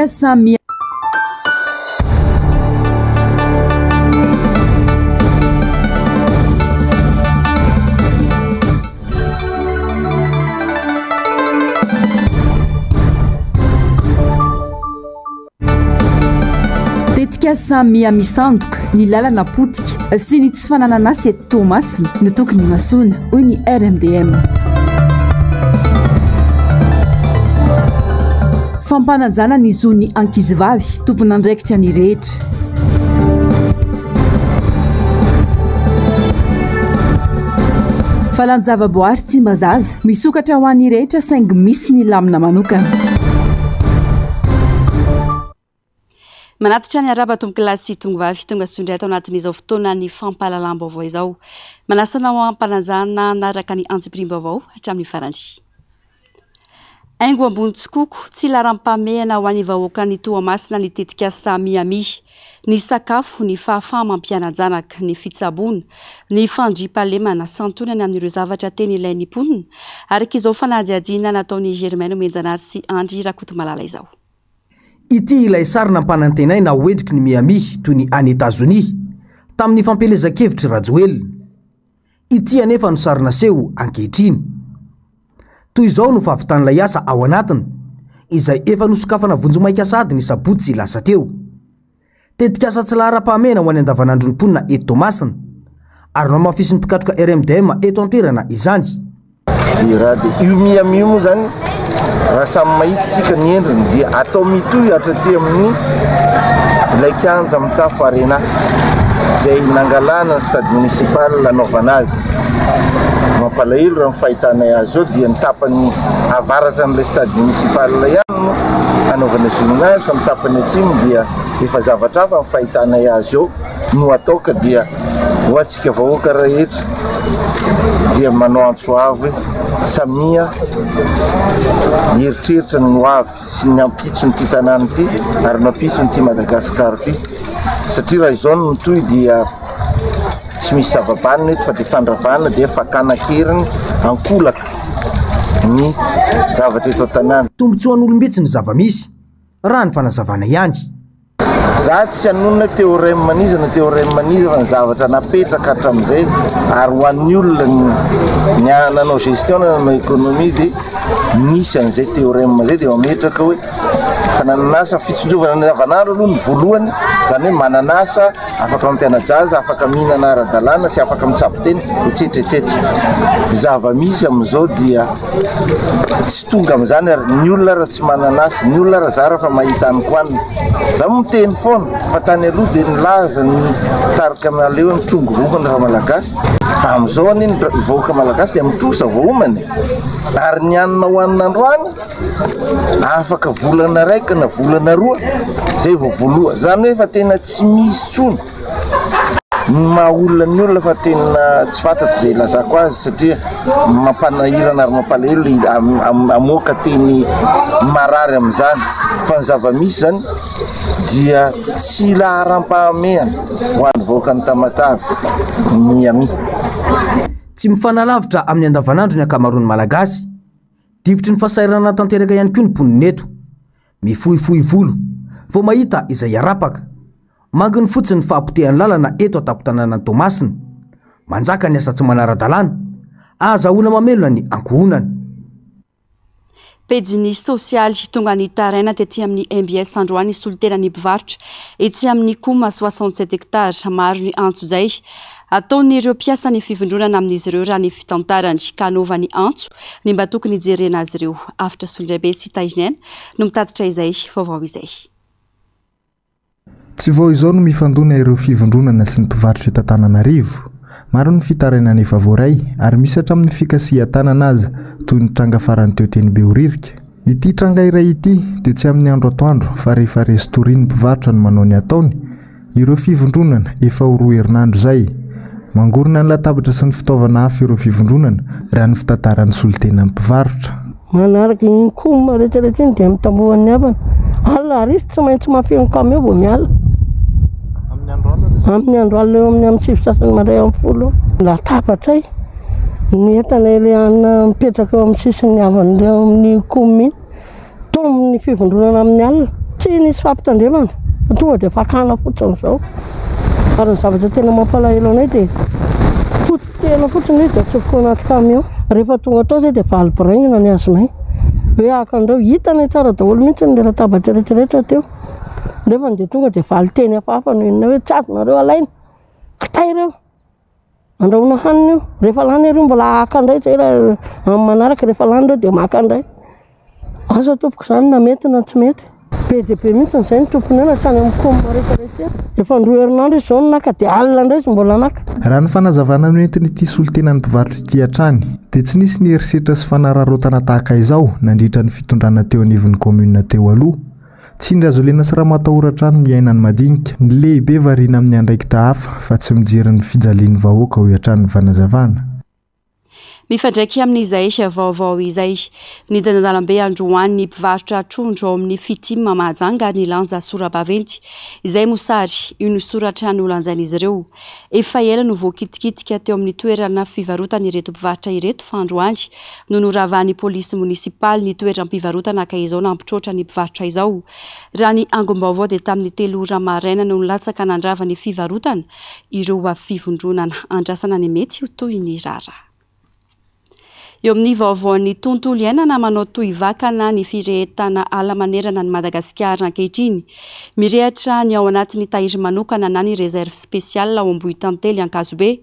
Tetikasa miha. Tetikasa miha misandoka, ny lalana potika sy ny tsy fananan'asa eto Toamasina no tokony himasoana, hoy ny RMDM. Fampanajana ny zon'ny ankizivavy, tompon'andraikitra ny rehetra. Valan-javaboary Tsimbazaza, misokatra ho an'ny rehetra saingy misy ny lamina manokana. Manatitra ny arahaba tompokolahy sy tongovavy tonga soa indray ato anatin'izao fotoanan'ny fampahalalam-baovao izao. Manasa anao am-panajana hanaraka ny antsipiriam-baovao hatramin'ny farany. Haingo ambony tsikoko, tsy laharam-pahamehana ho an'ny vahoakan'i Toamasina ny tetikasa Miami. Ny sakafo, ny fahafaha-mampiana-janaka, ny fitsaboana, ny fandriampahalemana, santionany amin'ireo zavatra tena ilain'ny mponina, araka izao fanadihadiana nataon'i Germaine Omenjanahary sy Andry Rakotomalala izao. Ity ilay sary nampanantenaina ho endriky ny Miami toy ny any Etazonia, tamin'ny fampielezan-kevitr'i Rajoelina. Ity anefa no sary naseho ankehitriny. Toy izao no fahavitan'ilay asa ao anatiny, izay efa nosokafana vonjimaika sahady ny sabotsy lasa teo. Tetikasa tsy laharam-pahamehana ho an'ny andavanandron'ny mponina eto Toamasina, ary nohamafisin'ny mpikatroka RMDM eto an-toerana izany. Dia raha dia io Miami io moa izany raha samy mahita isika ny endriny dia atao mitohy hatraty amin'ny ilay kianja mitafo Arena izay nangalana ny stade municipal nanaovana azy. Mampalahelo raha ny fahitanay azy izao dia ny tapany avaratra an'ilay stade municipal ihany no hanaovana jumelage fa ny tapany atsimo dia efa zavatra hafa ny fahitanay azy eo no atao ka dia ho antsika vahoaka rehetra dia manao antso avo hoe samia mieritreritra ny ho avy sy ny ampitson'ity tanàna ity ary ny ampitson'ity Madagasikara ity satria raha izao no mitohy dia tsy misy zava-banona eto fa dia fandravana dia fakana an-keriny ankolaka ny zavatra eto an-tanàna. Tombontsoan'olom-bitsy ny zava-misy, raha ny fanazavana ihany. Za tsy hanonona théorème an'iza na théorème an'iza fa ny zavatra napetraka hatramin'izay ary ho an'ny olona ny nanao gestion na nanao économie dia nisy an'izay théorème izay dia mametraka hoe fananan'asa fitsinjovana ny andavanandro aloha ny voalohany, izany hoe manana asa afaka mampiana-jaza, afaka mihinana ara-dalàna sy afaka mitsabo tena, etsetra etsetra. Ny zava-misy amin'izao dia tsy tonga amin'izany ary ny olona ary tsy manana asa, ny olona ary zara fa mahita ny kohanina. Za moa miteny foana fa tany aloha dia nilaza ny tarika naleo hoe mitrongy vohomana raha malagasy fa amin'izao anie ny vahoaka malagasy dia mitrosa vohomana e. Ary ny hanina hohanina androany afaka volana raika na volana roa zay vao voaloha. Zany hoe efa tena tsy misy tsony ny maha olona ny olona fa tena tsy fantatro izay ilazako azy satria mampanahirana ary mampalahelo le hamoaka teny marary amin'izany fa ny zava-misy zany dia tsy laharam-pahamehana ho an'ny vahoakan'i Tamatave Miami. Tsy mifanalavitra amin'ny andavanandro ny ankamaroan'ny Malagasy. Difotry ny fahasahiranana tanteraka ihany koa ny mponina eto. Mifohifohy volo vao mahita izay harapaka. Manginy fotsiny ny fahapotehan'ny lalana eto an-tampon-tanànan'i Toamasina. Manjaka ny asa tsy manara-dalàna, ahazahoana mamelona ny ankohonana. Pejin'ny sosialy, tonga nitaraina tety amin'ny mbs androany ny solontenan'ny mpivarotra etsy amin'ny Coma 67 hectares. Maro ny antsojay ataon'ireo mpiasan'ny fivondronana amin'izy ireo raha ny fitantarany ka anaovany antso ny mba tokony hijerena azy ireo. Avotra Solondraibe sy Taizinaina no mitatitra izay vaovao izay. Tsy vao izao no mifandona ireo fivondronana sy ny mpivarotra eto Antananarivo. Maro ny fitarainana efa voaray ary misy hatramin'ny fikasihan-tanana aza toy ny tranga farany teo teny Behoririka. Ity tranga iray ity dia tsy amin'ny andro atoandro fa rehefa resy toria ny mpivarotra no manao ny ataony Ireo fivondronana, efa ho roa herinandro izay. Mangorona ny latabatra sy ny fitaovana hafa ireo fivondronana, raha ny fitantaran'ny solontenan'ny mpivarotra. Manaraka iny com rehetra rehetra iny dia mitambohan'ny havana. Alina ary izy tsy maintsy mahafeno camion vao miala. Amin'ny andro alina? Amin'ny andro alina eo amin'ny amin'ny sivy sasany mandray amin'ny folo eo. Latabatray ny entana ilay hanina mipetraka eo amin'ny sisin'ny havana eo amin'ny com iny. Tomin'ny fivondronana amin'ny alina. Tsy nisy fampitandremana fa tonga dia fakana fotsiny izao. Ary ny zavatra tena mampalahelo anay dia potipotehina fotsiny izy dia atsofoka ao anaty camion. Rehefa tonga tao izay dia valy biraingina ny azonay. Hoe haka an'ireo. Hitanay tsara daholo mihitsy ny latabatra rehetra rehetra teo. Nefa dia tonga dia valin-teny hafahafa no henonay hoe tsy azonareo alaina. Kitay ireo. Andrahoina hanina io. Rehefa lany ireo mbola haka indray izay raha amin'ny manaraka rehefa lany ireo dia maka indray. Asa tompoko izany na mety na tsy mety. Be dia be mihitsy izay ny tompony eo na tsy any amin'ny com rehetra rehetra eny. Efa indroa herinandro izy izao no naka dia alina indray izy mbola naka. Raha ny fanazavana noentin'ity solontenan'ny mpivarotra ity hatrany dia tsy nisy ny herisetra sy fanararaotana tahaka izao nandritra ny fitondrana teo anivon'ny kaominina teo aloha. Tsindry hazolena sy ramatahora hatrany no iainan'ny madinika. Ny lehibe variana amin'ny andraikitra hafa fa tsy mijery ny fijalian'ny vahoaka hoy hatrany ny fanazavana. Mifandraika amin'izay vaovao izay, nidina an-dalambe androany ny mpivarotra trondro ao amin'ny Fitim Mahajanga ary nilanja sora-baventy izay mosary io no soratra nolanjain'izy ireo. Efa ela no voakitikitika teo amin'ny toerana fivarotana ireto mpivarotra ireto fa androany no noravan'ny polisy monisipaly ny toeram-pivarotana ka izao nampitroatra ny mpivarotra izao. Raha ny angom-baovao dia tamin'ny telo ora maraina no nilatsaka nandrava ny fivarotana ireo fivondronana. Andrasana ny mety ho tohin'ny raharaha. Eo amin'ny vaovaon'ny tontolo iainana, manao tohivakana ny firehetana ala manerana an'i Madagasikara ankehitriny. Mirehatra ny ao anatin'ny tahiry manokana na ny réserve spéciale ao Ambohitantely Ankazobe.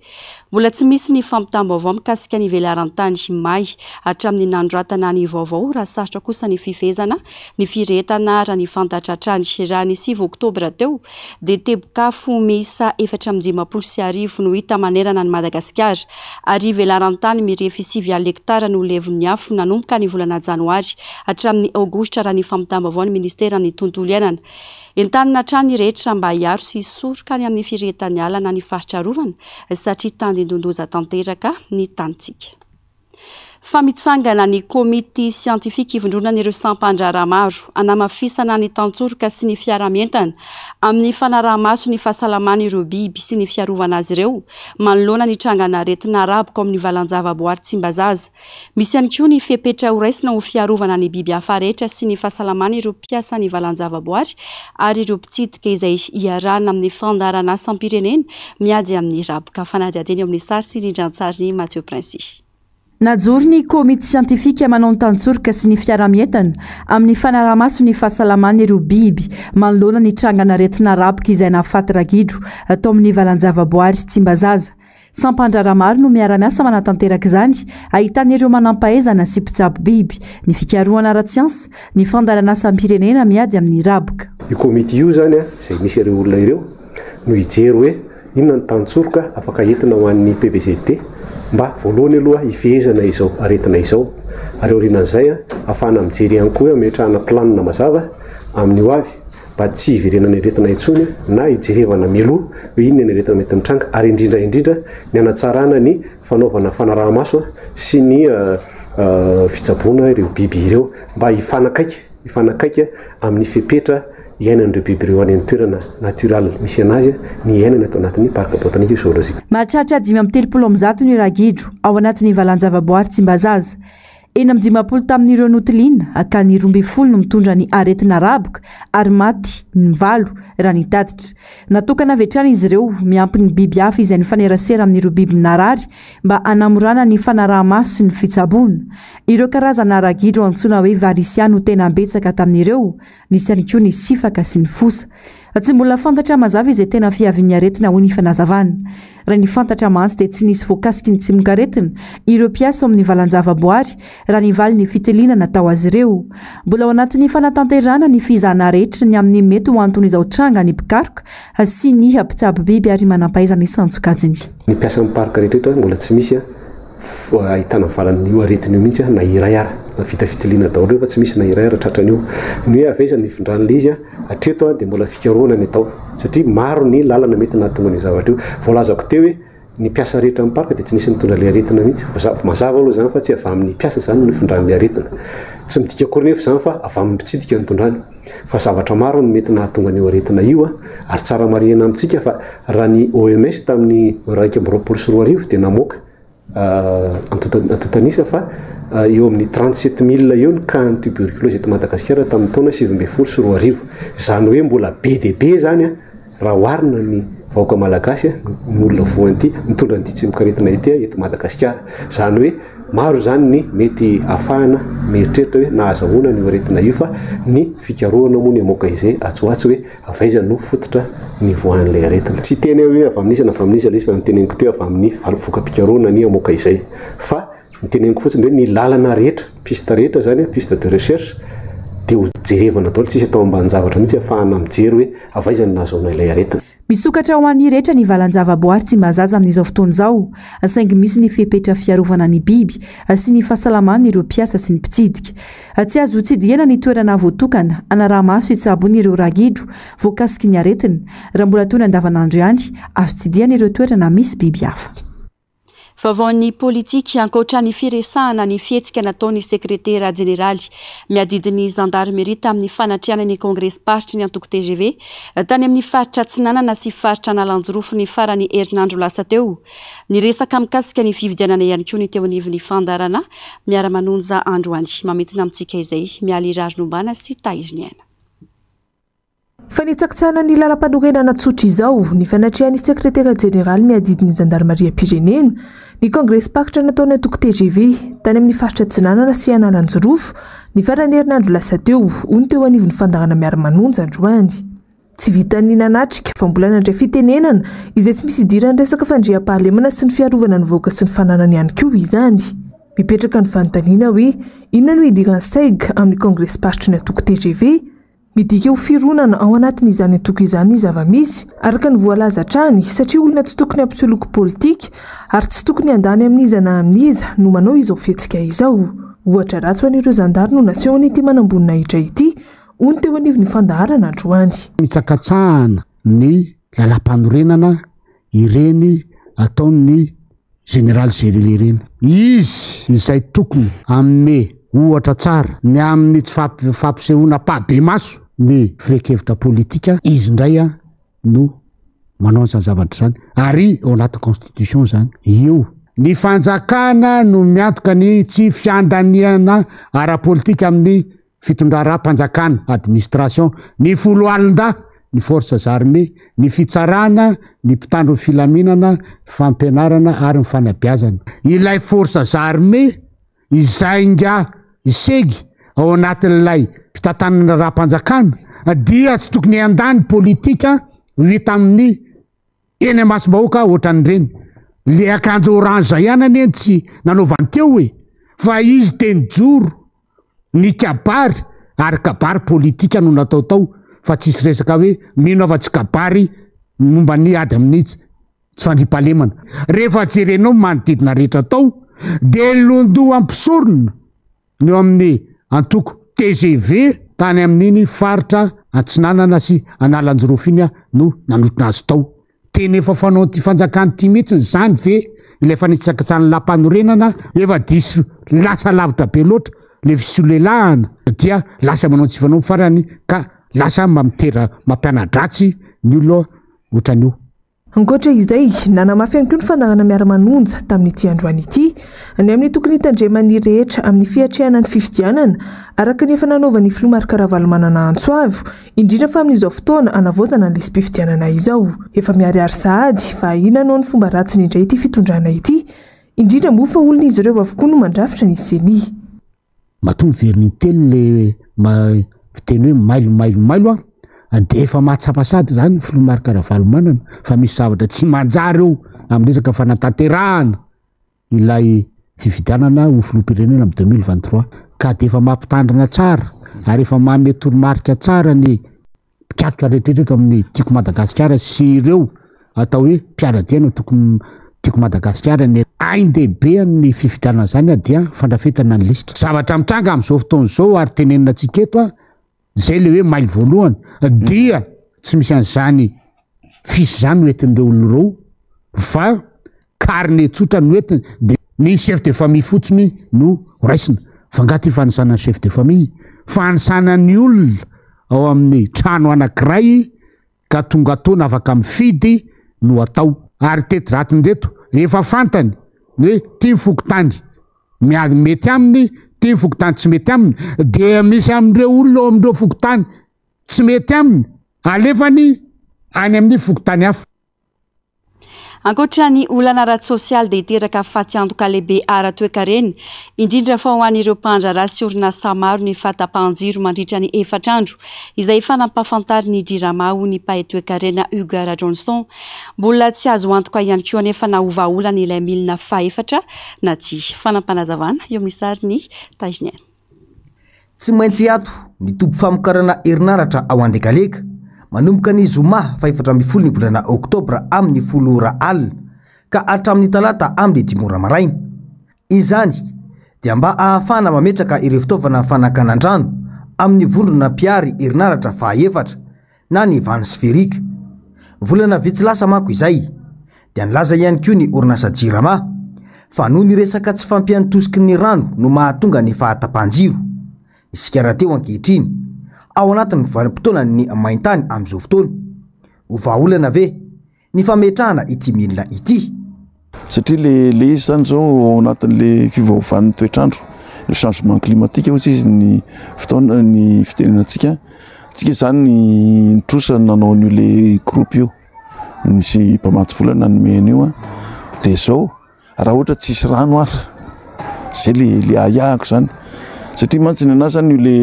Mbola tsy misy ny fampitam-baovao mikasika ny velaran-tany may hatramin'ny nanoratana ny vaovao raha sarotra kosa ny fifehezana ny firehetana raha ny fantatra hatrany. Raha ny 9 oktobra teo dia tebok'afo miisa 1054 no hita manerana an'i Madagasikara ary velaran-tany mirefy 90 hektara no levon'ny afo nanomboka ny volana janoary hatramin'ny aogositra raha ny fampitam-baovaon'ny ministeran'ny tontolo iainana. Entanina hatrany ny rehetra mba hiaro sy hisoroka ny amin'ny firehetan'ny ala na ny faritra arovana satria tandindon-doza tanteraka ny tanintsika. Fa mitsangana ny komity siantifika ivondronan'ireo sampan-draharaha maro hanamafisana ny tantsoroka sy ny fiarahamientana amin'ny fanaraha-maso ny fahasalaman'ireo biby sy ny fiarovana azy ireo manoloana ny trangan'aretina raboka ao amin'ny valan-javaboary Tsimbazaza. Misy ihany koa ny fepetra horaisina ho fiarovana ny biby hafa rehetra sy ny fahasalaman'ireo mpiasan'ny valan-javaboary ary ireo mpitsidika izay iarahana amin'ny fandaharanasam-pirenena miady amin'ny raboka. Fanadihadiana eo amin'ny sary sy rindran-tsarin'i Mathieu Princi. Najoro ny komity siantifika manao ny tantsoroka sy ny fiarahamientana amin'ny fanaraha-maso ny fahasalaman'ireo biby manoloana ny trangan'aretina raboka izay nahafaty ragidro tao amin'ny valan-javaboary Tsimbazaza. Sampan-draharaha maro no miara-miasa manatanteraka izany, ahitana ireo manampahaizana sy mpitsabo biby, ny fikarohana ara-tsiansa, ny fandaharanasam-pirenena miady amin'ny raboka. Io komity io izany izay misy ireo olona ireo no hijery hoe inona ny tantsoroka afaka entina ho an'ny PVZD mba voalohany aloha hifehezana izao aretina izao ary aorianan'izay ahafahana mijery ihany koa hoe hametrahana planina mazava amin'ny ho avy mba tsy hiverenana aretina intsony na hijerevana mialoha hoe inona ny aretina mety mitranga ary indrindra indrindra ny hanatsarana ny fanaovana fanaraha-maso sy ny fitsaboana ireo biby ireo mba hifanakaiky hifanakaiky amin'ny fepetra iainan'ireo biby ireo any an-toerana natural misy anazy ny iainany ato anatin'ny parc botanique zoologique. Mahatratra 135 ny ragidro ao anatin'ny valan-javaboary Tsimbazaza. 56 tamin'ireo notiliana ka ny 12 no mitondra ny aretina raboka ary maty ny valo raha ny tatitra. Natokana avy hatrany izy ireo miampy ny biby hafa izay nifanerasera amin'ireo biby narary mba hanamorana ny fanaraha-maso sy ny fitsaboana. Ireo karazana ragidro antsoina hoe varisia no tena betsaka tamin'ireo, nisy ihany koa ny sifaka sy ny fosa. Tsy mbola fantatra mazava izay tena fiavian'ny aretina hoy ny fanazavana. Raha ny fantatra mantsy dia tsy nisy voakasiky ny tsimokaretina ireo mpiasa ao amin'ny valan-javaboary raha ny valin'ny fitiliana natao azy ireo. Mbola ao anatin'ny fanatanterahana ny fizahana rehetra ny amin'ny mety ho anton'izao tranga ny mpikaroka sy ny mpitsabo biby ary manampahaizana isan-tsokajiny. Ny mpiasan'ny parc rehetra mbola tsy misy ahitana valan'io aretina io mihitsy na iray ara. Na vita fitiliana daholo ireo fa tsy misy na iray ara tratran'io. Ny hoe avy aiza ny nifindran'ilay izy hatreto dia mbola fikarohana ny atao satria maro ny lalana mety nahatonga an'io zavatra io. Voalazako teo hoe ny mpiasa rehetra amin'ny parc dia tsy nisy nitondra ilay aretina mihitsy. Mazava aloha izany fa tsy avy amin'ny mpiasa izany no nifindran'ilay aretina. Tsy midika akory nefa izany fa avy amin'ny mpitsidika no nitondrany. Fa zavatra maro no mety nahatonga an'io aretina io ary tsara marihina amintsika fa raha ny OMS tamin'ny 2021 dia namoaka antontan'isa fa eo amin'ny 37 000 eo ny cas-n'ny tuberculose eto Madagasikara tamin'ny taona 2019. Izany hoe mbola be dia be izany raha oharina ny vahoaka malagasy, ny olona voan'ity, mitondra an'ity tsimokaretina ity eto Madagasikara. Izany hoe maro izany ny mety ahafahana mieritreritra hoe nahazahoana an'io aretina io fa ny fikarohana moa ny hamoaka izay atsy ho atsy hoe avy aiza no fototra nivoahan'ilay aretina. Tsy hiteny aho hoe avy amin'iza na avy amin'iza ilay izy fa ny teneniko teo avy amin'ny voka-pikarohana ny hamoaka izay. Fa ny teneniko fotsiny dia hoe ny lalana rehetra, piste rehetra izany, piste de recherche, dia ho jerevana daholo, tsisy atao ambanin-javatra mihitsy ahafahana mijery hoe avy aiza no nahazoana ilay aretina. Misokatra ho an'ny rehetra ny valan-javaboary Tsimbazaza amin'izao fotoana izao, saingy misy ny fepetra fiarovana ny biby sy ny fahasalaman'ireo mpiasa sy ny mpitsidika. Tsy azo tsidihana ny toerana voatokana hanaraha-maso hitsaboana ireo ragidro voakasiky ny aretina. Raha mbola toy ny andavanandro ihany, azo tsidihana ireo toerana misy biby hafa. Vaovaon'ny politika, ankoatra ny firesahana ny fihetsika nataon'ny sekretera jeneraly miadidy ny zandarimeria tamin'ny fanatrehana ny kongresim-paritry ny antoko tgv tany amin'ny faritra Atsinanana sy faritra Analanjirofo ny faran'ny herinandro lasa teo. Niresaka mikasika ny fifidianana ihany koa ny teo anivon'ny fandaharana Miara-manonja androany. Mamintina amintsika izay Mialy Raharinombana sy Tahiriniaina. Fanitsakitsahana ny lalampanorenana tsotra izao ny fanatrehan'ny sekretera jeneraly miadidy ny zandarimariam-pirenena ny kongresim-paritra nataon'ny antoko tgv tany amin'ny faritra Atsinanana sy Analanjirofo ny faran'ny herinandro lasa teo, hoy ny teo anivon'ny fandaharana Miara-manonja androany. Tsy vitan'ny nanatrika fa mbola nandray fitenenana izay tsy misy idiran'ny resaka fandriampahalemana sy ny fiarovana ny vahoaka sy ny fananany ihany koa izany. Mipetraka ny fanontaniana hoe inona no idiran'ny Seg amin'ny kongresim-paritry ny antoko tgv? Midika ho fironana ao anatin'izany antoko izany ny zava-misy, araka ny voalaza hatrany, satria olona tsy tokony hampiseho loko politika ary tsy tokony handany amin'iza na amin'iza no manao izao fihetsika izao. Ohatra ratsy ho an'ireo zandary no nasehon'ity manamboninahitra ity, hoy ny teo anivon'ny fandaharana androany. Nitsakatsahana ny lalàmpanorenana ireny ataon'ny Général Géril ireny. Izy izay tokony hanome ohatra tsara ny amin'ny tsy fampisehoana ampahibemaso ny firehan-kevitra politika, izy indray no manao an'izany zavatra izany, ary ao anatin'ny constitution izany io. Ny fanjakana no miantoka ny tsy fiandaniana ara-politika amin'ny Fitondraram-panjakana, administration, ny foloalindahy, ny forces armées, ny fitsarana, ny mpitandro ny filaminana, ny fampianarana ary ny fanabeazana. Ilay forces armées izay ingahy Isegy ao anatin'ilay fitantanana raharaham-panjakana dia tsy tokony handany politika ho hita amin'ny Eny amasom-bahoaka ohatran'ireny. Le akanjo orange ihany anie no tsy nanaovany teo e! Fa izy dia nijoro, nikabary ary kabary politika no natao tao fa tsisy resaka hoe mino aho fa tsy kabary momba ny ady amin'ny tsy fandriampahalemana. Rehefa jerenao ny manodidina rehetra tao dia londoham-pisorona ny eo amin'ny antoko tgv tany amin'iny faritra Antsinanana sy Analanjirofo iny no nanotrona azy tao. Tena efa fanaon'ity fanjakana ity mihitsy izany ve ilay fanitsakitsahan'ny lampanorenana? Efa diso lasa lavitra be loatra ilay fisolelahana dia lasa manao ny tsy fanao farany ka lasa mitera mampiana-dratsy ny olona ohatran'io. Ankoatra izay, nanamafy ihany koa ny fandaharana Miara-manonja tamin'ity androany ity, ny amin'ny tokony hitandreman'ny rehetra amin'ny fiatrehana ny fifidianana, araka ny efa nanaovan'ny filoha Marc Ravalomanana antso avo, indrindra fa amin'izao fotoana hanavaozana ny lisi-pifidianana izao. Efa miharihary sahady fa ahiana noho ny fomba ratsiny indray ity fitondrana ity, indrindra moa fa olon'izy ireo avokoa no mandrafitra ny Ceni. Matoa miverina intelo le fiteny hoe mailo mailo mailo an, dia efa mahatsapa sady zany ny filoha Marc Ravalomanana fa misy zavatra tsy manjary eo amin'ny resaka fanatanterahana ilay fifidianana ho filoham-pirenena amin'ny 2023 ka dia efa mampitandrina tsara ary efa manome toromarika tsara ny mpikatroka rehetra eto amin'ny Tiako Madagasikara sy ireo atao hoe mpiara-dia no tokony Tiako Madagasikara ny ain-dehibe amin'ny fifidianana izany dia fandrafetana ny lisitra. Zavatra mitranga amin'izao fotoana izao ary tenenina antsika eto izay ilay hoe mailo voalohany dia tsy misy an'izany fisy izany no entin'ireo olona ireo fa carnet tsotra no entiny dia ny chef de famille fotsiny no raisina. Fa angaha ity fanisana ny chef de famille? Fanisana ny olona ao amin'ny trano anankiray ka tonga taona afaka mifidy no atao. Ary teti-dratin'ireto, rehefa fantany ny hoe ity ny fokontany. miady mety aminy, ity ny fokontany tsy mety aminy, dia misy amin'ireo olona ao amin'ireo fokontany tsy mety aminy alefany any amin'ny fokontany hafa. Ankoatra ny olana ara-tsosialy dia hiteraka fatiantoka lehibe ara-toekarena, indrindra fa ho an'ireo mpandraharaha sy orinasa maro ny fahatapahan-jiro mandritra ny efatra andro, izay efa nampahafantarin'ny Jirama ho ny mpahay toekarena Hugues Rajohnson. Mbola tsy azo antoka ihany koa anefa na ho vahaolana ilay milina fahefatra na tsia. Fanampinazavana eo amin'ny sarin'i Tahiniaina. Tsy maintsy hiato ny toby famokarana herinaratra ao Andekaleka, manomboka ny zoma faha-14 ny volana oktobra amin'ny folo ora alina ka hatramin'ny talata amin'ny dimy ora maraina. Izany dia mba ahafahana mametraka ireo fitaovana fanakanan-drano amin'ny vondrona mpihary herinaratra fahaefatra na ny vanne sphérique. Volana vitsy lasa manko izay dia nilaza ihany koa ny orinasa Jirama fa noho ny resaka tsy fampian'ny tosiky ny rano no mahatonga ny fahatapahan-jiro. Isika rahateo ankehitriny ao anatin'ny vanim-potoanan'ny maintany amin'izao fotoana. Ho vahaolana ve ny fametrahana ity milina ity? Satria le le izy zany zao ao anatin'le fiovaovan'ny toetr'andro, le changement climatique hozy izy ny fotoana ny fitenenantsika, tsika zany ny trosa nanao an'io le groupe io, misy mpamatsy vola nanome an'io an, de zao Raha ohatra tsisy rano ary, zay le le ahiahiko zany, satria mantsy ny anahy zany io le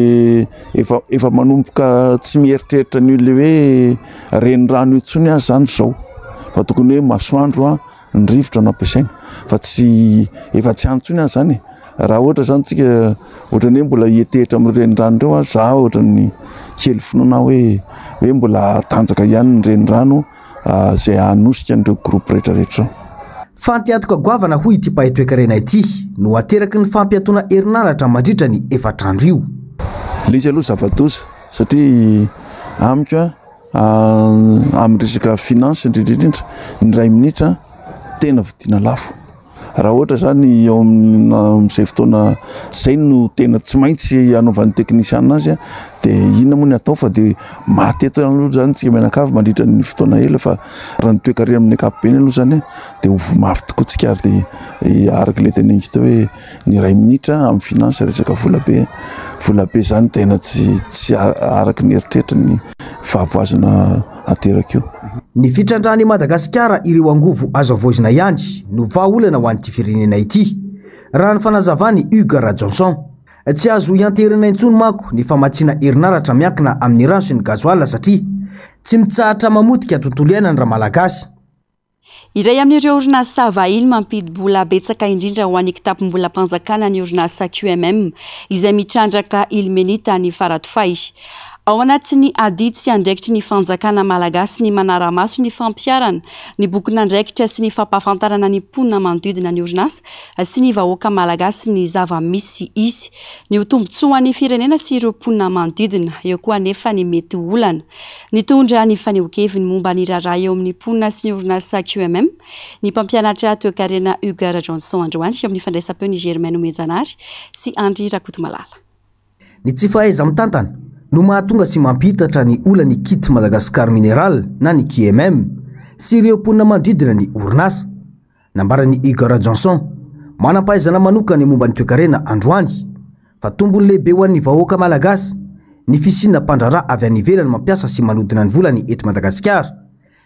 efa efa manomboka tsy mieritreritra an'io le hoe renirano io intsony aho zany zao fa tokony hoe masoandro an, ny rivotra no ampiasaina fa tsy efa tsy any intsony aho zany e, raha ohatra zany tsika ohatran'ny hoe mbola hietehitra amin'ireo renirano ireo aho, za ohatran'ny kely finoana aho hoe hoe mbola hatanjaka ihany ny renirano. izay hanosika an'ireo groupe rehetra rehetra ireo. Fantiantoka goavana hoy ity mpahay toekarena ity no ateraky ny fampiatoana herinaratra mandritra ny efatra andro io. Ilay izy aloha zava-doza satria amiko amin'ny resaka finance indrindra indrindra ny iray minitra tena vidiana lafo. Raha ohatra izany eo amin'izay fotoana izay no tena tsy maintsy hanaovan'ny teknisiana azy dia inona moa ny atao fa dia maty eto ihany aloha izany isika mianakavy mandritra ny fotoana ela fa raha ny toekarena amin'ny ankapobeny aloha izany dia ho voa mafy tokoa isika ary dia araka ilay teneniko teo hoe ny iray minitra amin'ny finance resaka vola be, vola be izany tena tsy tsy araka ny eritreritra ny fahavoazana ateraka io. Ny fitrandrahan'i Madagasikara ireo angovo azo havaozina ihany no vahaolana ho an'ity firenena ity, raha ny fanazavan'i Hugues Rajohnson. Tsy azo ianteherana intsony manko ny famatsiana herinaratra miankina amin'ny rano sy ny gazoala satria tsy mitsahatra mamotika tontolo iainana Ramalagasy. Iray amin'ireo orinasa vahiny mampidi-bola betsaka indrindra ho an'ny kitapom-bolam-panjakana ny orinasa QMM, izay mitrandraka ilmenita any Faradofay. Ao anatin'ny adidy sy andraikitry ny fanjakana malagasy ny manara-maso ny fampiharana ny bokin'andraikitra sy ny fampahafantarana ny mponina manodidina ny orinasa sy ny vahoaka malagasy ny zava-misy hisy ny ho tombontsoan'ny firenena sy ireo mponina manodidina. Eo koa anefa ny mety ho olana. Nitondra ny fanehoan-keviny momba ny raharaha eo amin'ny mponina sy ny orinasa QMM ny mpampianatra toekarena Hugues Rajohnson androany eo amin'ny fandraisam-peon'i Germain Nomenjanahary sy Andry Rakotomalala. Ny tsy fahaiza-mitantana no mahatonga sy mampihitatra ny olan'ny Kit Madagascar Mineral na ny QMM sy ireo mponina manodidina ny orinasa. Nambaran'i Hugues Rajohnson, manam-pahaizana manokana momba ny toekarena androany, fa tombony lehibe ho an'ny vahoaka malagasy ny fisiana mpandraharaha avy any ivelany mampiasa sy manodina ny volany eto Madagasikara,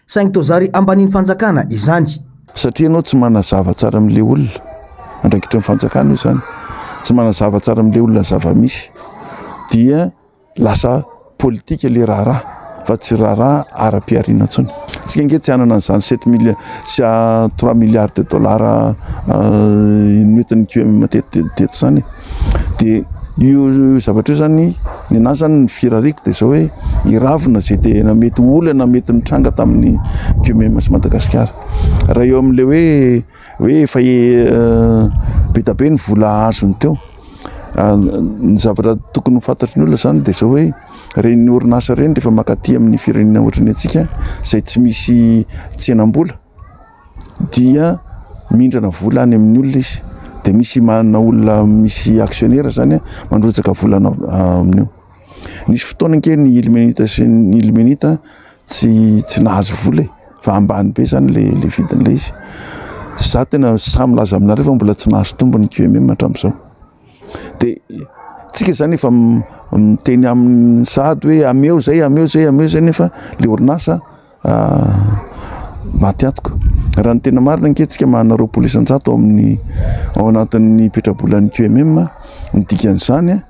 saingy toa zary ambanin'ny fanjakana izany. Satria ianao tsy manazava tsara amin'ilay olona, andraikitry ny fanjakana io izany, tsy manazava tsara amin'ilay olona ny zava-misy dia Lasa politika le raharaha fa tsy raharaha ara-pihariana intsony. Tsika ange tsy hanana an'izany sept milliards sy trois milliards de dollars noentin'ny QMM teto teto izany e. Dia io zavatra io zany, ny anahy zany ny firariako dia izao hoe hiravona izay tena mety ho olana mety nitranga tamin'ny QMM sy Madagasikara. Raha eo amin'ilay hoe hoe efa be dia be ny vola azony teo. Ny zavatra tokony ho fantatry ny olona izany dia izao hoe ireny orinasa ireny rehefa mankaty amin'ny firenena ohatran'ny antsika izay tsy misy tsenam-bola dia mindrana vola any amin'ny olona izy dia misy manana olona misy actionnaire izany mandrotsaka vola amin'io. Nisy fotoana ange ny ilmenita sy ny ilmenita tsy tsy nahazo vola e, fa ambany be zany le le vidin'le izy. Za tena sahy milaza aminareo fa mbola tsy nahazo tombony ny QMM hatramin'izao. Dia tsika zany efa miteny aminy sahady hoe ameo zay, ameo zay, ameo zay nefa le orinasa maty antoka. Raha ny tena marina ange tsika manana 20% ao amin'ny ao anatin'ny petrabolan'ny QMM, ny dikan'izany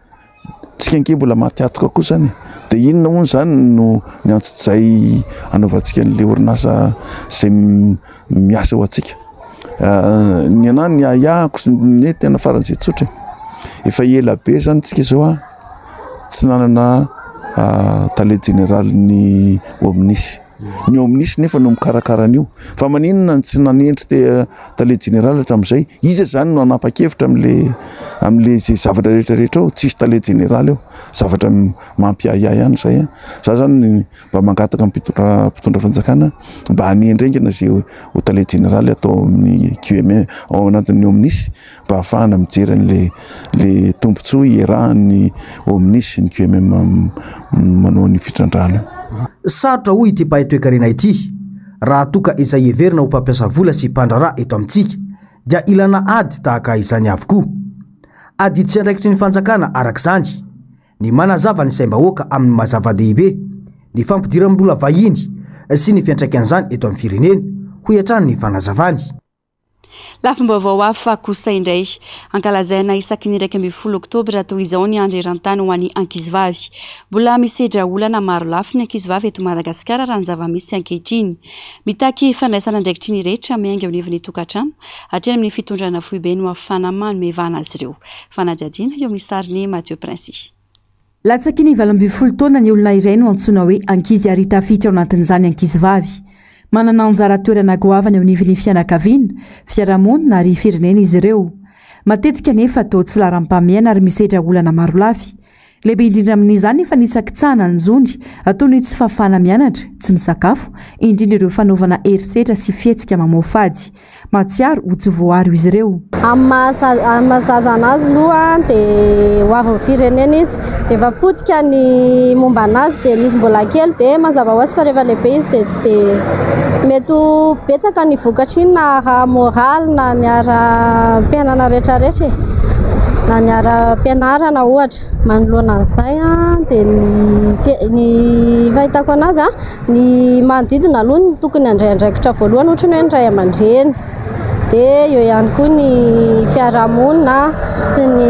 tsika ange mbola maty antoka koa zany e. Dia inona hono zany no ny antsojay anaovantsika an'ilay orinasa izay miasa ho antsika. Ny anahy ny ahiahiko sy ny tena faran'izay tsotra e, efa ela be zany tsika zao a tsy nanana tale jeneralin'ny Omnis. Ny Omnis nefa no mikarakara an'io. Fa maninona no tsy nanendry te tale jeneraly hatramin'izay? Iza zany no hanapa-kevitra amin'le amin'le izay zavatra rehetra rehetra ao? Tsisy tale jeneraly ao. Zavatra mampiahiahy ihany izay a. Za zany mba mangataka amin'ny mpitondra mpitondra fanjakana mba hanendry haingana izay ho tale jeneraly atao amin'ny QMM ao anatin'ny Omnis mba hahafahana mijery an'le le tombontsoa iarahan'ny Omnis sy ny QMM manao an'io fitrandrahana io. Sarotra hoy ity mpahay toekarena ity raha toa ka izay heverina ho mpampiasa vola sy mpandraharaha eto amintsika dia ilana ady tahaka izany avokoa. Adidy sy andraikitry ny fanjakana araka izany ny manazava ny saim-bahoaka amin'ny maha zava-dehibe ny fampidiram-bola vahiny sy ny fiantraikan'izany eto amin'ny firenena, hoy hatrany ny fanazavany. Lafim-baovao hafa kosa indray. Ankalazaina isaky ny 11 oktobra toy izao ny andro eran-tany ho an'ny ankizivavy. Mbola misedra olana maro lafy ny ankizivavy eto Madagasikara raha ny zava-misy ankehitriny. Mitaky fandraisana andraikitry ny rehetra miainga eo anivon'ny tokantrano hatreny amin'ny fitondrana foibe no ahafahana manome vahana azy ireo. Fanadihadiana eo amin'ny sarin'i Mathieu Princi. Latsaky ny 18 taona ny olona iray no antsoina hoe ankizy ary tafiditra ao anatin'izany ankizivavy. Manana anjara toerana goavana eo anivon'ny fianakaviana, fiarahamonina ary firenena izy ireo. Matetika anefa toa tsy laharam-pahamehana ary misedra olana marolafy. Lehibe indrindra amin'izany ny fanitsakitsahana ny zony, toy ny tsy fahafahana mianatra, tsy misakafo, indrindra ireo fanaovana herisetra sy fihetsika mamoafady. Mahatsiaro ho tsy voaaro izy ireo. Amin'ny maha zaza anazy aloha dia ho avin'ny firenena izy. Rehefa potika ny momba anazy dia izy mbola kely dia mazava ho azy fa rehefa lehibe izy dia tsy dia mety ho betsaka ny vokatra iny na ara-moraly na ny ara-piainana rehetrarehetra e. Na ny ara-pianarana ohatra. Manoloana an'izay dia ny ny fahitako anazy ny manodidina aloha no tokony handray andraikitra voalohany ohatra ny hoe ny ray aman-dreny. Dia eo ihany koa ny fiarahamonina sy ny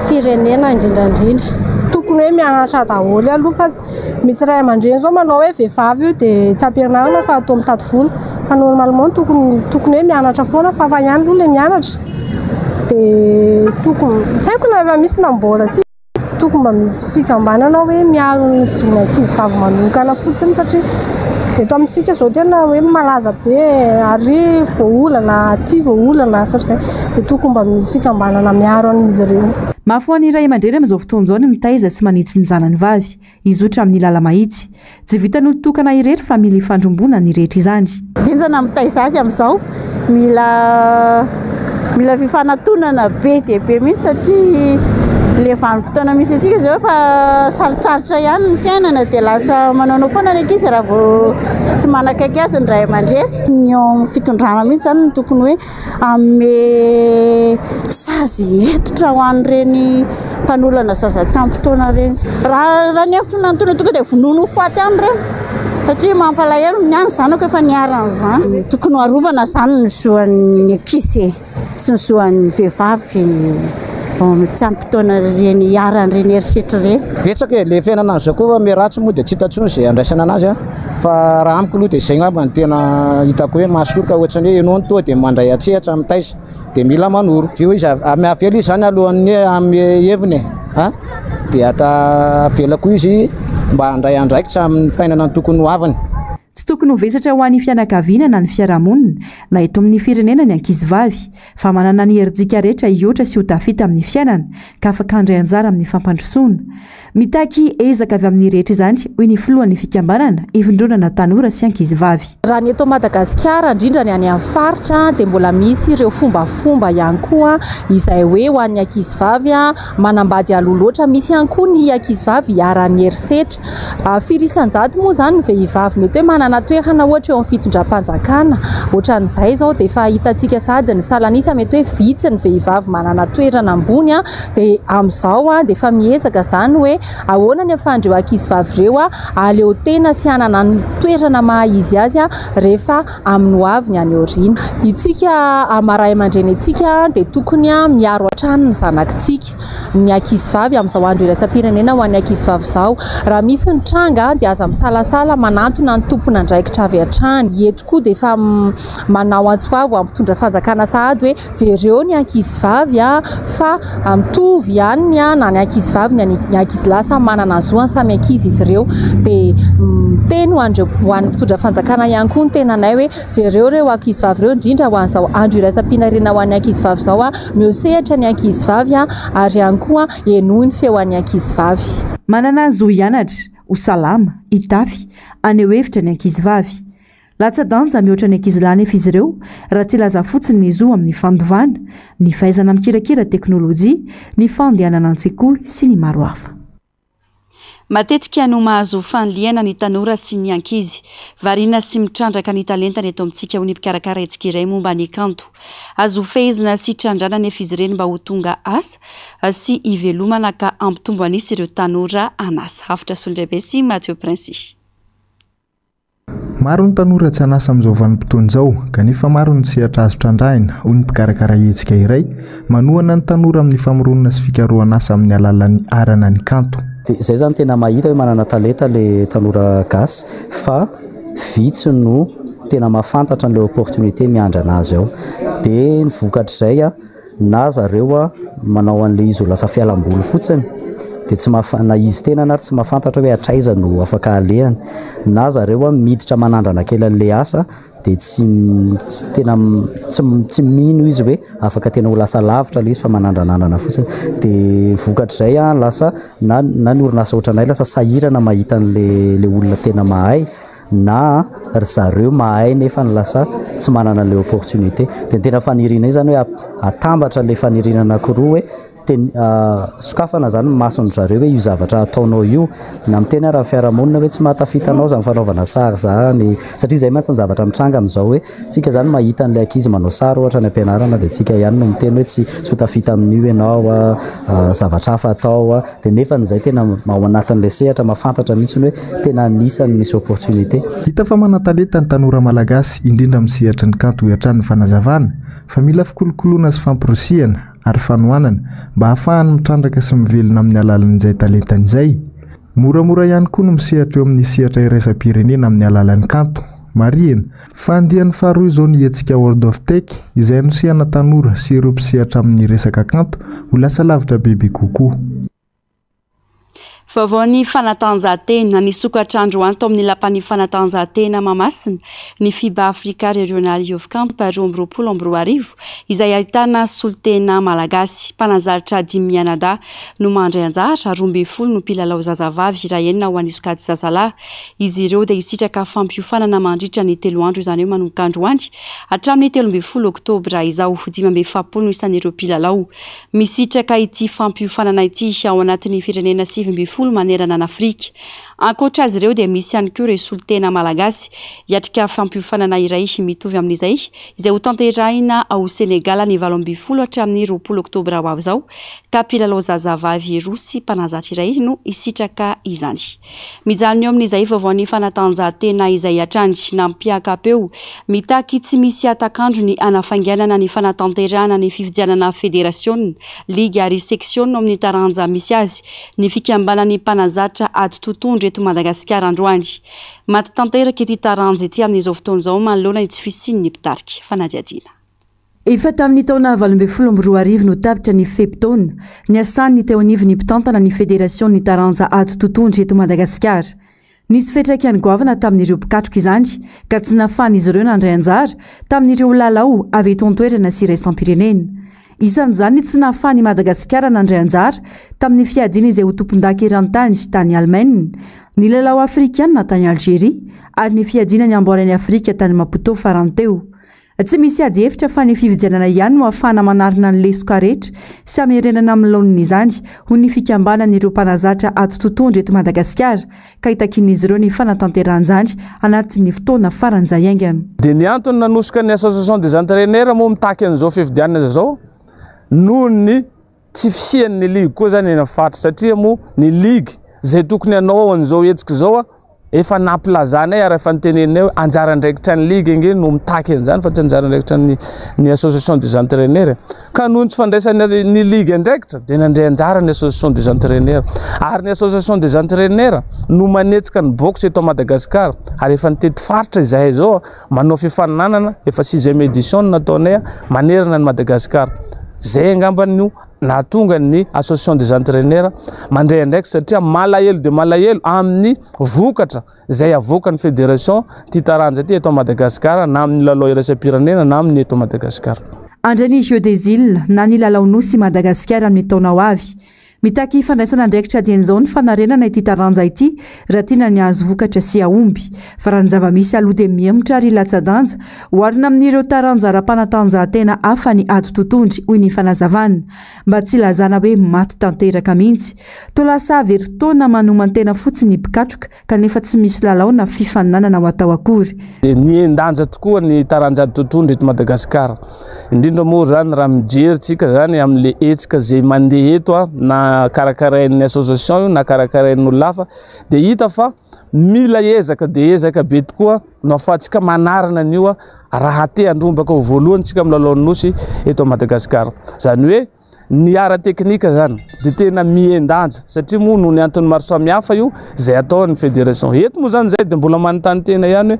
firenena indrindra indrindra. Tokony hoe mianatra daholo aloha fa misy ray aman-dreny izao manao hoe vehivavy io dia tsy ampianarina fa atao mitady vola. Fa normalement tokony tokony hoe mianatra foana fa hafa ihany aloha ilay mianatra. Dia tokony, tsy haiko na efa misy na mbola tsy, tokony mba misy fikambanana hoe miaro ny zon'ankizy vavy manokana fotsiny satria eto amintsika izao tena hoe malaza be ary voaolana aty voaolana sy ohatr'izay, dia tokony mba misy fikambanana miaro an'izy ireo. Mafy ho an'ny ray aman-dreny amin'izao fotoana izao ny mitaiza sy manitsy ny zanany vavy. Hizotra amin'ny lala-mahitsy. Tsy vitan'olon-tokana irery fa mila ifandrombona ny rehetra izany. Henjana mitaiza azy amin'izao. Mila mila fifanatonana be dia be mihitsy satria ilay vanim-potoana misy antsika izao efa sarotsarotra ihany ny fiainana dia lasa manaonao foana ny ankizy raha vao tsy manakaiky azy ny ray aman-dreny. Ny eo amin'ny fitondrana mihitsy izany no tokony hoe Hanome sazy hentitra ho an'ireny mpanolana zaza tsy ampy taona ireny. Raha raha ny hevitro nanontona tonga dia vonoina ho faty any ireny satria mampalahelo ny ahy ny zanako efa niharan'izany. Tokony ho arovana izany ny zoan'ny ankizy e, sy ny zoan'ny vehivavy tsy ampy taona ireny iharan'ireny herisetra ireny. Betsaka e, le fiainana amin'izao koa miharatsy moa dia tsy hita intsony izay andraisana anazy a. Fa raha amiko aloha dia izay angamba no tena hitako hoe mahasoroka ohatran'ny hoe ianao no tonga dia mandray an-tsehatra mitaiza dia mila manoro. Io izy avela izy izany alohan'ny hoe hanome heviny e a! dia avela koa izy mba handray andraikitra amin'ny fainana ny tokony ho aviny. Tsy tokony ho vesatra ho an'ny fianakaviana na ny fiarahamonina na eto amin'ny firenena ny ankizivavy fa manana ny herijika rehetra hihoatra sy ho tafita amin'ny fiainana ka afaka handray anjara amin'ny fampandrosoana. Mitaky ezaka avy amin'ny rehetra izany, hoy ny filohan'ny fikambanana ivondronana tanora sy ankizivavy. Raha ny eto Madagasikara, indrindra ny any amin'ny faritra, dia mbola misy ireo fombafomba ihany koa izay hoe ho an'ny ankizivavy manambady aloha loatra. Misy ihany koa ny ankizivavy iharan'ny herisetra. Firy isan-jato moa izany ny vehivavy mety hoe manana toerana ohatra eo amin'ny fitondram-panjakana ohatran'izay izao dia efa hitantsika sahady ny salan'isa mety hoe vitsy ny vehivavy manana toerana ambony dia amin'izao dia efa miezaka izany hoe ahoana ny ahafahan'ireo ankizivavy ireo hahaleo tena sy hanana ny toerana maha izy azy rehefa amin'ny ho aviny any aoriana. Itsika amin'ny ray aman-dreny antsika dia tokony miaro hatrany ny zanakitsika, ny ankizivavy amin'izao andro iraisam-pirenena ho an'ny ankizivavy izao. Raha misy ny tranga dia aza misalasala manantona ny tompon'andraikitra avy hatrany. Eto koa dia efa manao antso avo amin'ny mpitondra fanjakana sahady hoe jereo ny ankizivavy fa mitovy ihany ny na ny ankizivavy na ny ankizilahy samy manana ny zoany, samy ankizy izy ireo. Dia miteny ho an'ireo ho an'ny mpitondra fanjakana ihany koa ny tenanay hoe jereo ireo ankizivavy ireo indrindra ho an'izao andro iraisam-pirenena ho an'ny ankizivavy izao, omeo sehatra ny ankizivavy ary ihany koa henoy ny feon'ny ankizivavy. Manana zo hianatra, ho salama, hitafy, haneho hevitra ny ankizivavy. Latsa-danja mihoatra ny ankizilahy anefa izy ireo raha tsy hilaza fotsiny ny zo amin'ny fandovana, ny fahaizana mikirakira teknolojia, ny fandehanana an-tsekoly sy ny maro hafa. Matetika no mahazo fanilihana ny tanora sy ny ankizy. Variana sy mitrandraka ny talentany eto amintsika hoy ny mpikarakara hetsika iray momba ny kanto. Azo fehezina sy trandrana anefa izy ireny mba ho tonga asa sy hivelomana ka hampitombo an'isa ireo tanora an'asa. Avotra Solondraibe sy Mathieu Princi. Maro ny tanora tsy an'asa amin'izao vanim-potoana izao, kanefa maro ny sehatra azo trandrahina, hoy ny mpikarakara hetsika iray, manohana ny tanora amin'ny famoronana sy fikarohana asa amin'ny alalan'ny arana ny kanto. Dia izay izany tena mahita hoe manana talenta ilay tanora gasy fa vitsy no tena mahafantatra an'ilay opportunité miandry an'azy ao. Dia ny vokatr'izay na zareo manao an'ilay izy ho lasa fialamboly fotsiny dia tsy mahafa- na izy tenany ary tsy mahafantatra hoe hatraiza no afaka alehany, na zareo miditra manandrana kely an'ilay asa dia tsy tsy tena tsy tsy mino izy hoe afaka tena ho lasa lavitra ilay izy fa manandranandrana fotsiny, dia vokatr'izay lasa na na ny orinasa ohatranay lasa sahirana mahita an'ilay ilay olona tena mahay. na ry zareo mahay nefa ny lasa tsy manana an'ilay opportunité. Dia ny tena fanirianay izany hoe atambatra ilay faniriana anankiroa hoe ten- sokafana izany ny mason'ny zareo hoe io zavatra ataonao io, na miteny ary ny fiarahamonina hoe tsy mahatafita anao izany fanaovana sary izany, satria izay mantsy ny zavatra mitranga amin'izao hoe tsika izany mahita an'ilay ankizy manao sary ohatra any am-pianarana dia tsika ihany no miteny hoe tsy tsy ho tafita amin'io ianao, zavatra hafa atao. Dia nefa izay tena ao anatin'ilay sehatra mahafantatra mihitsy hoe tena anisan'ny misy opportunité. Hita fa manan-talenta ny tanora malagasy, indrindra amin'ny sehatry ny kanto hoy hatrany ny fanazavana, fa mila fikolokoloana sy famporisihana ary fanohanana mba hahafahany mitrandraka sy mivelona amin'ny alalan'izay talentany izay. Moramora ihany koa ny misehatra eo amin'ny sehatra iraisam-pirenena amin'ny alalan'ny kanto. Marihina, fa andiany faharoa izao ny hetsika World of Tech izay hanosehana tanora sy ireo mpisehatra amin'ny resaka kanto ho lasa lavitra bebe kokoa. Vaovaon'ny fanatanjahantena, Nisokatra androany tao amin'ny Lapan'ny fanatanjahantena Mahamasina ny Fiba Africa Regional Youth Camp 2022 izay ahitana solontena malagasy. Mpanazatra dimy mianadahy no mandray anjara, 12 no mpilalao zazavavy raha enina ho an'ny sokajy zazalahy. Izy ireo dia hisitraka fampiofanana mandritra ny telo andro, izany hoe manomboka androany hatramin'ny 13 oktobra izao. 45 no isan'ireo mpilalao misitraka ity fampiofanana ity ao anatin'ny firenena 19 manerana an'Afrika. Ankoatra azy ireo dia misy ihany koa ireo solontena malagasy hiatrika fampiofanana iray mitovy amin'izay, izay hotanterahina ao Sénégal ny 18 hatramin'ny 20 oktobra ho avy izao, ka mpilalao zazavavy roa sy mpanazatra iray no hisitraka izany. Mijanona eo amin'izay vaovaon'ny fanatanjahantena izay hatrany. Nampiaka-peo, mitaky tsy misy hatak'andro ny hanafainganana ny fanatanterahana ny fifidianana federasiona, ligy ary seksiona ao amin'ny taranja misy azy ny fikambanan'ny mpanazatra ady totohondry eto Madagasikara androany. Maty tanteraka ity taranja ity amin'izao fotoana izao manoloana ny tsy fisian'ny mpitarika fanadihadiana. Efa tamin'ny taona 2018 no tapitra ny fe-potoana niasan'ny teo anivon'ny mpitantana ny federasion'ny taranja ady totohondry eto Madagasikara. Nisy fiantraikany goavana tamin'ireo mpikatroka izany ka tsy nahafahan'izy ireo nandray anjara tamin'ireo lalao avy eto an-toerana sy iraisam-pirenena. Isan'izany ny tsy nahafahan'i Madagasikara nandray anjara tamin'ny fiadiana izay ho tompondaka eran-tany tany Alemaina, ny lalao afrikanina tany Algeria ary ny fiadiana ny amboaran'i Afrika tany Maputo farany teo. Tsy misy ady hevitra fa ny fifidianana ihany no ahafahana manarina ny lesoka rehetra sy hamerenana amin'ny laoniny izany, hoy ny fikambanan'ireo mpanazatra ady totohondry eto Madagasikara, ka itakian'izy ireo ny fanatanterahana izany anatin'ny fotoana faran'izay haingana. Dia ny antony nanosika ny Association des entraineurs moa mitaky an'izao fifidianana izao noho ny tsy fisian'ny ligue koa zany eny amin'ny faritra satria moa ny ligue izay tokony hanao an'izao hetsika izao efa nampilazanay ary efa niteneninay hoe anjara andraikitra ny ligue ange no mitaky an'izany fa tsy anjara andraikitra ny ny association des entraîneurs ka noho ny tsy fandraisan'ny ny ligue andraikitra dia nandray anjara ny association des entraîneurs ary ny association des entraîneurs no manetsika ny boxe eto Madagascar ary efa nitety faritra izahay izao Manao fifaninanana, efa sixième édition no nataonay manerana an'i Madagasikara. Izay angamba no nahatonga ny association des entraîneurs mandray andraikitra satria malahelo dia malahelo amin'ny vokatra izay avoakan'ny fédération ity taranja ity eto Madagasikara na amin'ny lalao iraisam-pirenena na amin'ny eto Madagasikara. Handray ny Jeux des Îles na ny lalao Nosy i Madagasikara amin'ny taona ho avy. Mitaky fandraisana andraikitra dieny izao ny fanarenana ity taranja ity raha tiana ny hahazo vokatra sy hahomby. Fa raha ny zava-misy aloha dia mihemotra ary latsa-danja oharina amin'ireo taranja ara-panatanjahantena hafa ny ady totohondry, hoy ny fanazavana. Mba tsy hilazana hoe maty tanteraka mihitsy. Toa lasa very fotoana manoman-tena fotsiny ny mpikatroka kanefa tsy misy lalao na fifaninanana ho atao akory. Nihen-danja tokoa ny taranja ady totohondry eto Madagasikara. Indrindra moa izany raha mijery tsika izany amin'ilay hetsika izay mandeha eto na karakarain'ny association io na karakarain'olona hafa dia hita fa mila ezaka dia ezaka be tokoa no ahafahantsika manarina an'io raha te handrombaka ho voalohany tsika amin'ny lalaon'ny Nosy eto Madagasikara. Izany hoe Ny ara-teknika zany dia tena mihen-danja satria moa noho ny antony maro samihafa io izay ataon'ny fédération. Eto moa zany izay dia mbola manontany tena ihany hoe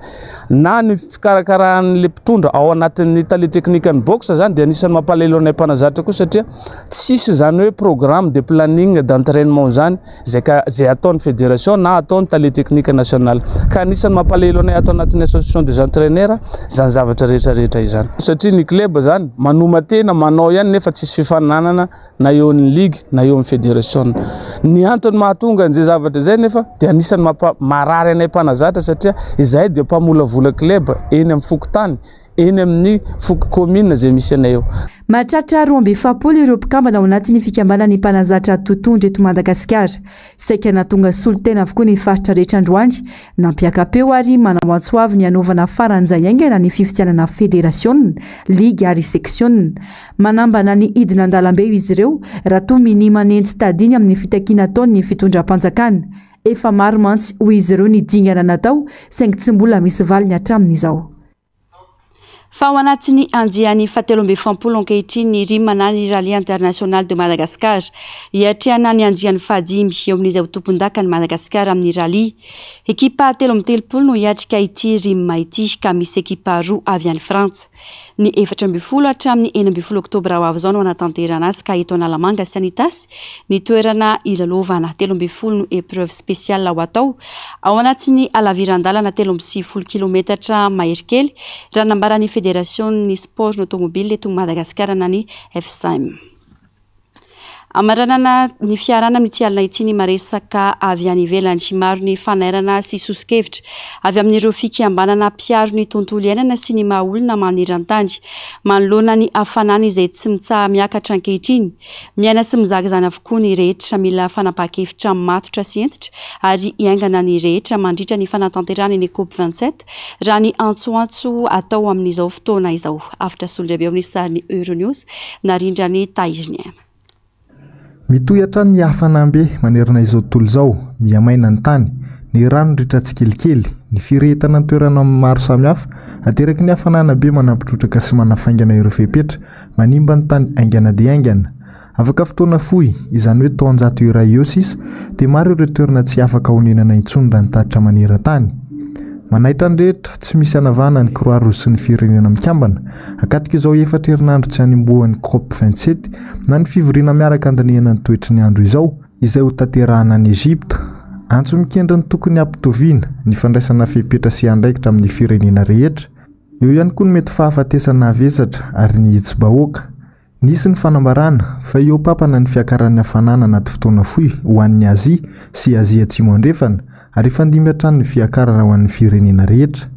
na ny fikarakaran'ilay mpitondra ao anatin'ny tale teknikan'ny boxe zany dia anisan'ny mampalahelo anay mpanazatra koa satria tsisy izany hoe programme de planning d'entrainement zany izay ka izay ataon'ny fédération na ataon'ny tale teknika national. Ka anisan'ny mampalahelo anay ato anatin'ny association des entraîneurs izany zavatra rehetra rehetra izany. Satria ny club izany manoma-tena manao ihany nefa tsisy fifaninanana na eo amin'ny ligue na eo amin'ny fédération. Ny antony mahatonga an'izay zavatra izay nefa dia anisan'ny mampa marary anay mpanazatra satria izahay dia mpamolavola club eny amin'ny fokontany eny amin'ny foko commune izay misy anay eo. Mahatratra 42 ireo mpikambana ao anatin'ny fikambanan'ny mpanazatra totohondry eto Madagasikara. Saika nahatonga solontena avokoa ny faritra rehetra androany, nampiaka-peo ary manao antso avo ny hanaovana faran'izay haingana ny fifidianana federasiona, ligy ary seksiona. Manambana ny hidina an-dalambe izy ireo raha toa minia manenjy tadiny amin'ny fitakiana ataon'ny fitondram-panjakana. Efa maro mantsy hoy izy ireo ny dingana natao saingy tsy mbola misy valiny hatramin'izao. Fa ao anatin'ny andiany fahatelo ambin'ny efapolo ankehitriny ny Rima na ny Rallye International de Madagascar. Hiatrehana ny andiany fahadimy eo amin'izay ho tompondakan'i Madagasikara amin'ny Rallye. Ekipa 33 no hiatrika ity Rima ity ka misy ekipa roa avy any Frantsa. Ny 14 hatramin'ny 16 oktobra ho avy izao no hanatanterahana azy ka eto Analamanga sy any Itasy ny toerana hilalaovana. 13 no épreuve spéciale ho atao ao anatin'ny halaviran-dalana 93 kilometatra mahery kely, raha nambaran'ny federasionin'ny sport automobile eto Madagasikara na ny FSAM. Hamaranana ny fiarahana amin'ity alina ity ny maresaka avy any ivelany. Maro ny fanairana sy soso-kevitra avy amin'ireo fikambanana mpiaro ny tontolo iainana sy ny maha olona maneran-tany. Manoloana ny hafanana izay tsy mitsaha-miakatra ankehitriny. Miaina sy mizaka izany avokoa ny rehetra. Mila fanapahan-kevitra matotra sy hentitra ary hiaingana ny rehetra mandritra ny fanatanterahana ny Cop 27 raha ny antsoantso atao amin'izao fotoana izao. Avotra Solondraibe ao amin'ny sarin'ny Euronews, narindran'i Tahiriniaina. Mitohy hatrany ny hafanam-be manerana izao tontolo izao, mihamaina ny tany, ny rano ritra tsikelikely, ny firehetana an-toerana maro samihafa ateraky ny hafanana be manampy trotraka sy manafaingana ireo fepetra manimba ny tany haingana dia haingana. Afaka fotoana fohy, izany hoe taonjato iray eo sisa, dia maro ireo toerana tsy afaka honenana intsony raha ny tatitra maneran-tany. Manaitra ny rehetra, tsy misy hanavahana ny Croix Rouge sy ny Firenena Mikambana, akatika izao efatra herinandro tsy hanombohan'ny Cop 27 na ny fivoriana miaraka handinihana ny toetry ny andro izao, izay hotanterahana any Egypta. Antso mikendry ny tokony hampitoviana ny fandraisana fepetra sy andraikitra amin'ny firenena rehetra. Eo ihany koa ny mety fahafatesana havesatra ary ny hetsi-bahoaka. Nisy ny fanambarana fa hihoa-papana ny fiakaran'ny hafanana anaty fotoana fohy ho an'ny Azia sy Azia Atsimo Andrefana ary hifandimby hatrany ny fiakarana ho an'ny firenena rehetra.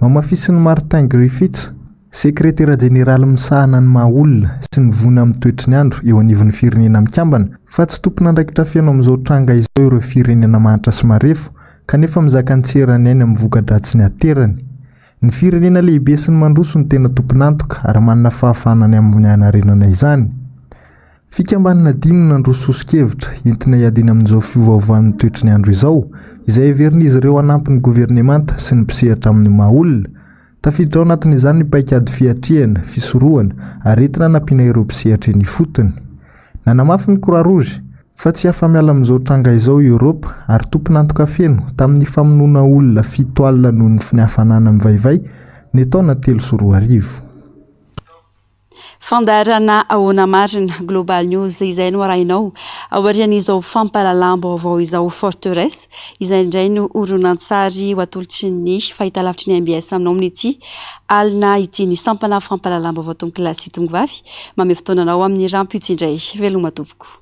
Nohamafisin'i Martin Griffiths. Sekretera jeneraly misahana ny maha olona sy ny voina amin'ny toetry ny andro eo anivon'ny Firenena Mikambana fa tsy tompon'andraikitra feno amin'izao tranga izao ireo firenena mahantra sy marefo kanefa mizaka ny tsy eran'ny ainy amin'ny voka-dratsiny aterany. Ny firenena lehibe sy ny mandroso no tena tompon'antoka ary manana fahafahana ny amin'ny hanarenana izany. Fikambanana dimy no nandroso soso-kevitra entina hiadiana amin'izao fiovaovan'ny toetry ny andro izao, izay heverin'izy ireo hanampy ny governemanta sy ny mpisehatra amin'ny maha olona. Tafiditra ao anatin'izany ny paikady fiatrehana, fisorohana, aretina hanampiana ireo mpisehatra eny ifotony. Nanamafy ny Croix Rouge, fa tsy afa-miala amin'izao tranga izao i Eoropa ary tompon'antoka feno tamin'ny famonoana olona 70 noho ny hafanana mivaivay ny taona 2003. Fandaharana Ahoana Marina, Global News, izay no arahinao aorian'izao fampahalalam-baovao izao. Forteresse, izay indray no horonantsary ho atolotry ny fahitalavitry ny mbs aminao amin'ity alina ity. Ny sampana fampahalalam-baovao tompokolahy sy tompovavy, mamehy fotoana anao amin'ny rahampitso indray. Veloma tompoko.